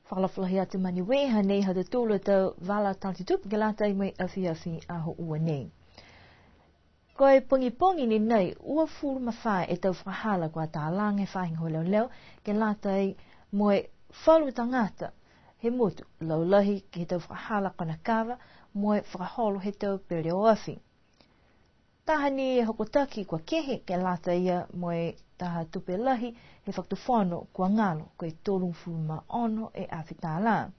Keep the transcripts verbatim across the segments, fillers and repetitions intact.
Fakaalofa lahi atu ma Niue, hanei ha tautolu a tau vala tala tutupu ke lata mo e afiafi Aho Ua nei. Ko e pogipogi ni nei, uafulu ma fā e tau fakahala kua talaga he faahi gahua leoleo, ke lata mo e falu tagata he motu, laulahi ke he tau fakahala konakava, mo e fakaholo he tau peleoafi. Taha ni e hokotaki kua kehe ke lata ia mo e taha tupe lahi he fakatufono kua galo, ko e tolugofulu ma ono e afe tālā.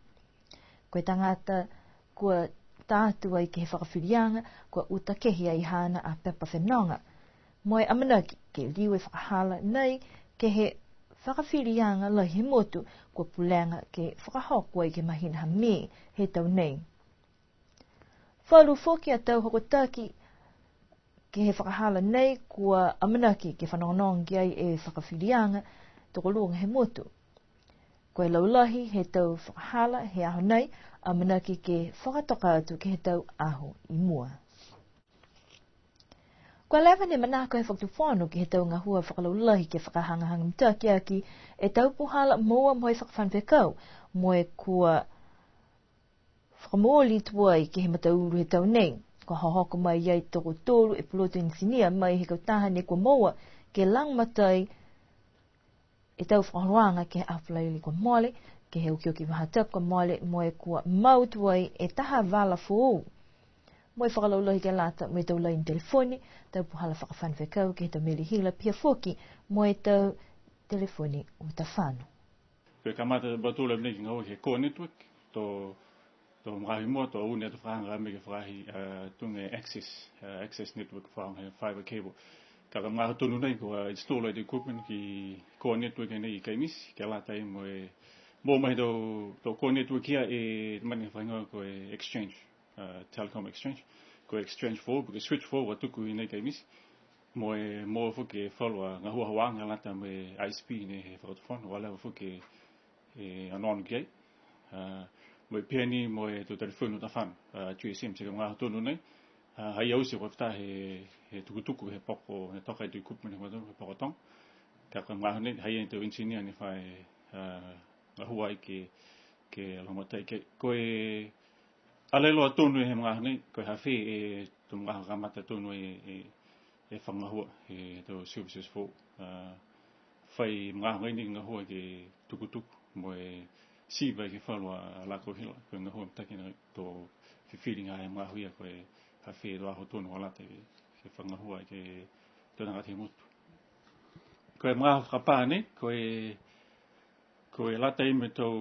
Ko e tagata kua ta atu ai ke he fakafiliaga, kua uta kehe ai haana a pepa fenoga. Mo e amanaki ke liu e fakahala nei ke he fakafiliaga lahi he motu, kua pulega ke fakahoko ai ke he mahina ha Me he tau nei. Falu foki a tau hokotaki ke he fakahala nei kua amanaki ke fanogonogo ki ai e fakafiliaga tokoluga he motu. Ko e laulahi he tau fakahala he aho nei, amanaki ke fakatoka atu ke he tau aho i mua. Kua leva ne manako he fakatufono ke he tau gahua fakalaulahi ke fakahagahaga mitaki aki e tau puhala moua mo e fakafano fekau, mo e kua fakamooli tuai ke he mataulu he tau nei. Kua hohoko mai ai tokotolu e pulotu enisinia mai he kautaha ne kua moua ke lagomatai e tau fakaholoaga ke he aho Falaile kua mole, ke he okioki faahi tapu kua mole, mo e kua mau tuai e taha vala foou. Mo e fakalaulahi ke lata mo e tau laini telefoni, tau puhala fakafano fekau ke he tau meli hila, pihia foki mo e tau telefoni uta fano. Ko e kamata a mautolu a mena ke gahua ke he core network, to, to magaaho i mua, to uni atu fakaaga a mena ke he faahi, a, tuga e access, a, access network fakaaoga he fiber cable. Ka ko e magaaho tonu nei kua install ai e equipment ke he core network nei i Kaimiti, ke lata mo e, moua mai e tau, tau core network ia e mena he faahi gahua ko e exchange, a, telecom exchange. Ko e exchange foou, po ke switch foou kua tuku i nei Kaimiti. Mo e, moua foki e falu a gahua holoaga lata mo e I S P nei he fakatufono, kua leva foki e, e onoono ki ai. A, mo e pihia ni mo e tau telefoni uta fano, a, G S M, ti ko e magaaho tonu nei. A, ha i ai oti kua fita he, he tukutuku he poko, ne toka e tau equipment he poko, he poko toga. Ka ko e magaaho nei, ha i ai e tau engineer ne fai, a, gahua ai ke, ke lagomatai ke. Ko e, a, lahi loa tonu he magaaho nei, ko e ha fē e tau magaaho kamata tonu e, e, e fakagahua he tau services foou. A, fai magaaho nei gahua ke tukutuku mo e siva ke he falu a lakou hila, ko e gahua mitaki nei to fifili agaia he magaaho ia ko e ha fē e tau aho tonu kua lata ke, ke fakagahua ke he tau tagata he motu. Ko e magaaho fakapā nei, ko e, ko e lata mo e tau,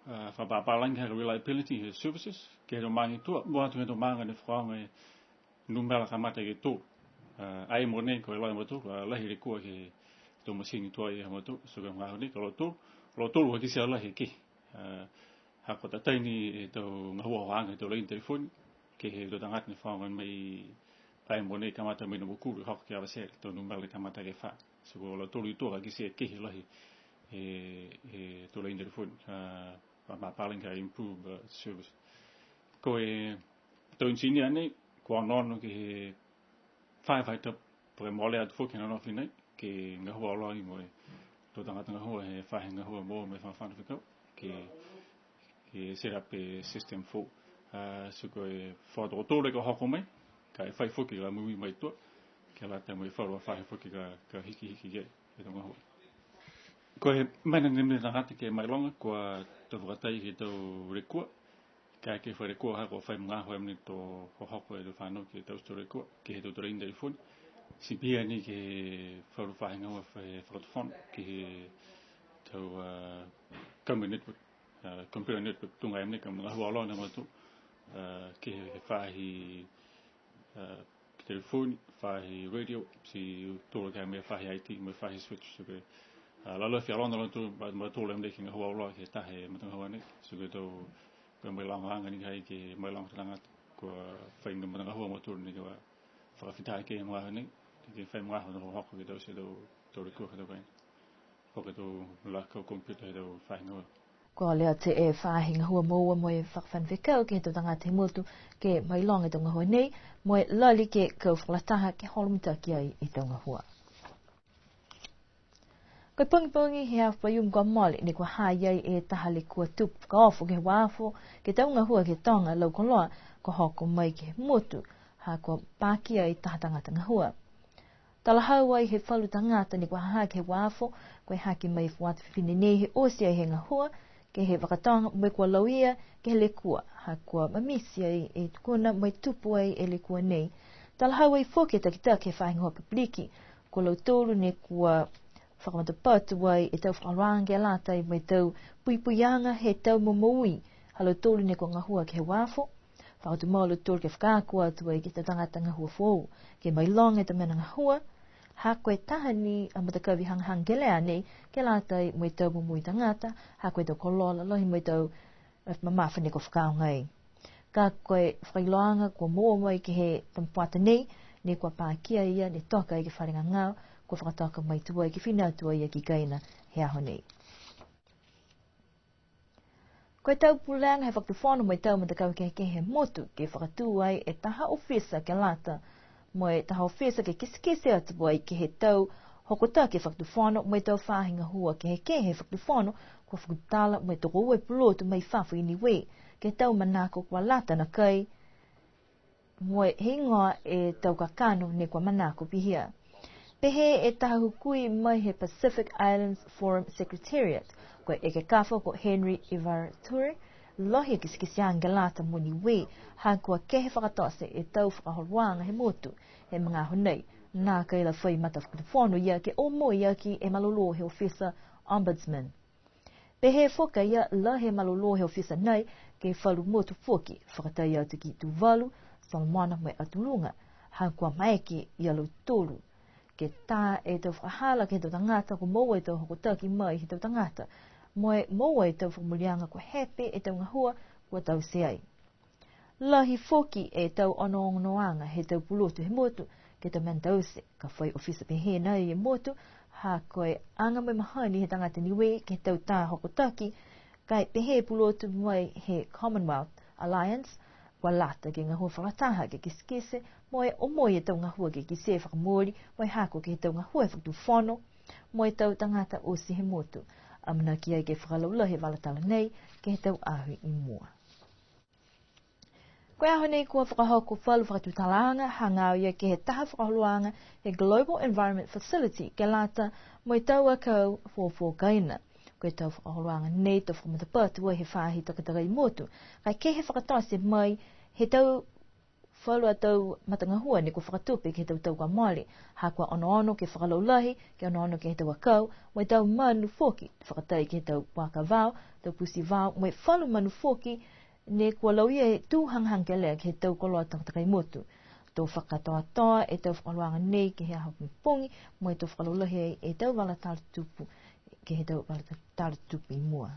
a, fakapapalagi ha ko e reliability he services, ke he tau maaga i tua, mua atu ke he tau maaga ne fakaaoga e numela kamata ke tolu. A, ai mo nei ko e lahi a mautolu, a, lahi e lekua ke he tau masini tuai ha mautolu, so ko e magaaho nei, ko lautolu, lautolu kua kitia lahi ke. A, ha kua tatai ni e tau gahua holoaga he tau laini telefoni, ke he tau tagata ne fakaaoga mai ai mo nei kamata mai Namukulu, hoko ki Avatele, tau numela kamata ke fā. So ko lautolu i tua ka kitia e kehe lahi e, e tau laini telefoni, a, ma, ma palagi ka improve, a, service. Ko e tau engineer nei, kua onoono ke he fai fai tapu, po ke mole atu foki he nonofo nei, ke gahua auloa mo e tau tagata gahua he faahi gahua moua mo e fakafano fekau, ke, ke set up e system foou. A, so ko e falu tokotolu ka hoko mai, ka e fai foki ka mui mai tua, ke lata mo e falu a faahi foki ka, ka hikihiki ke, ke tau gahua. Ko e mena ne mena tagata ke mailoga, kua tau fakatai ke he tau lekua, ka e ke fai lekua ha kua fai magaaho a mena to hohoko e tau fanau ke taute e tau lekua, ke he tau tau laini telefoni. Ti pihia ni ke he falu faahi gahua he fakatufono, ke he tau, a, camera network, a, computer network, tuga e mena ka gahua auloa a mautolu, a, ke he faahi, a, telefoni, faahi radio, ti tolu ke he mena faahi I T, mo e faahi switch, so ke, a, laulahi a lautolu, ma, mautolu a mena ke gahua auloa ke he taha e matagahua nei, so ke tau, ko e mailoga aga ni ha i ai ke mailoga tagata, kua fai ni matagahua a mautolu nei kua fakafita ke he magaaho nei, ke fai magaaho ne hohoko ke taute e tau, tau lekua ke he tau kaina. Ko e tau lakau computer he tau faahi gahua. Kua ole atu e faahi gahua moua mo e fakafano fekau ke he tau tagata he motu ke mailoga e tau gahua nei, mo e lali ke kau fakalataha ke holo mitaki ai e tau gahua. Ko e pogipogi he aho Faiumu kua mole, ne kua ha i ai e taha lekua tupu fakaofo ke he uafo, ke he tau gahua ke he toga lau koloa, kua hoko mai ke he motu, ha kua pakia e taha tagata gahua. Talahau ai he falu tagata ne kua ha ke he uafo, ko e hake mai e fuata fifine nei he oti ai he gahua, ke he vakatoga mo e kua lauia ke he lekua, ha kua mamisi ai e tukuna mo e tupu ai e lekua nei. Talahau ai foki e takitaki he faahi gahua pipiliki, ko lautolu ne kua fakamatapatu ai e tau fakaholoaga ke lata mo e tau puipuiaga he tau momoui ha lautolu ne kua gahua ke he uafo. Fakatumau a lautolu ke fakaako atu ai ke he tau tagata gahua foou, ke mailoga e tau mena gahua, ha ko e taha ni a matakavi hagahaga kelea nei, ke lata mo e tau momoui tagata, ha ko e tau koloa lalahi mo e tau mamafa ne kua fakaaoga ai. Ka ko e fakailoaga kua moua mai ke he tamapuata nei, ne kua pakia ia, ne toka ai ke he fale gagao, kua fakatoka mai tuai ke fina atu ai a ki kaina he aho nei. Ko e tau pulega he fakatufono mo e tau matakau kehekehe he motu, ke fakatū ai e taha ofisa ke lata mo e taha ofisa ke kitekite atu ai ke he tau hokotaki he fakatufono mo e tau faahi gahua kehekehe he fakatufono, kua fakatutala mo e tokoua e pulotu mai fafo i Niue, ke he tau manako kua lata nakai mo e heigoa e tau kakano ne kua manako pihia. Pehē e taha hukui mai he Pacific Islands Forum Secretariat, ko e ekekafo ko Henry Ivar Ture, lahi e kitekiteaga ke lata mo Niue, ha kua kehe fakatote e tau fakaholoaga he motu he magaaho nei. Nākai la fai matafakatufono ia ke omoi aki e malolō he ofisa Ombudsman. Pehē foki a ia, lahi e malolō he ofisa nei ke he falu motu foki, fakatai atu ki Tuvalu, Solomona mo e Atu Luga, ha kua maeke ia lautolu ke tā e tau fakahala ke he tau tagata kua moua e tau hokotaki mai he tau tagata, mo e moua e tau fakamooliaga kua hepe e tau gahua kua taute ai. Lahi foki e tau onoonoaga he tau pulotu he motu ke he tau mena taute, ka fai ofisa pehē nai e motu, ha ko e aga mo e mahani he tagata Niue ke he tau tā hokotaki, ka e pehē e pulotu mai he Commonwealth Alliance, kua lata ke gahua fakalataha ke kitekite mo e omoi e tau gahua ke kitia e fakamooli mo e hako ke he tau gahua he fakatufono mo e tau tagata oti he motu. Amanaki ai ke fakalaulahi e vala tala nei ke he tau aho i mua. Ko e aho nei kua fakahoko falu fakatutalaaga hagaao ia ke he taha fakaholoaga he Global Environment Facility ke lata mo e tau akau fuafua kaina. Ko e tau fakaholoaga nei to fakamatapatu ai he faahi takatakai motu, ka e kehe fakatote mai he tau falu a tau matagahua ne kua fakatupe ke he tau tau kua mole, ha kua onoono ke fakalaulahi, ke onoono ke he tau akau mo e tau manu foki, fakatai ke he tau puaka vao, tau pusi vao mo e falu manu foki, ne kua lauia e tū hagahaga kelea ke he tau koloa takatakai motu. To fakakatoatoa e tau fakaholoaga nei ke he aho pogipogi, mo e to fakalaulahi ai e tau vala tala tupu, ke he tau vala tala tupu i mua.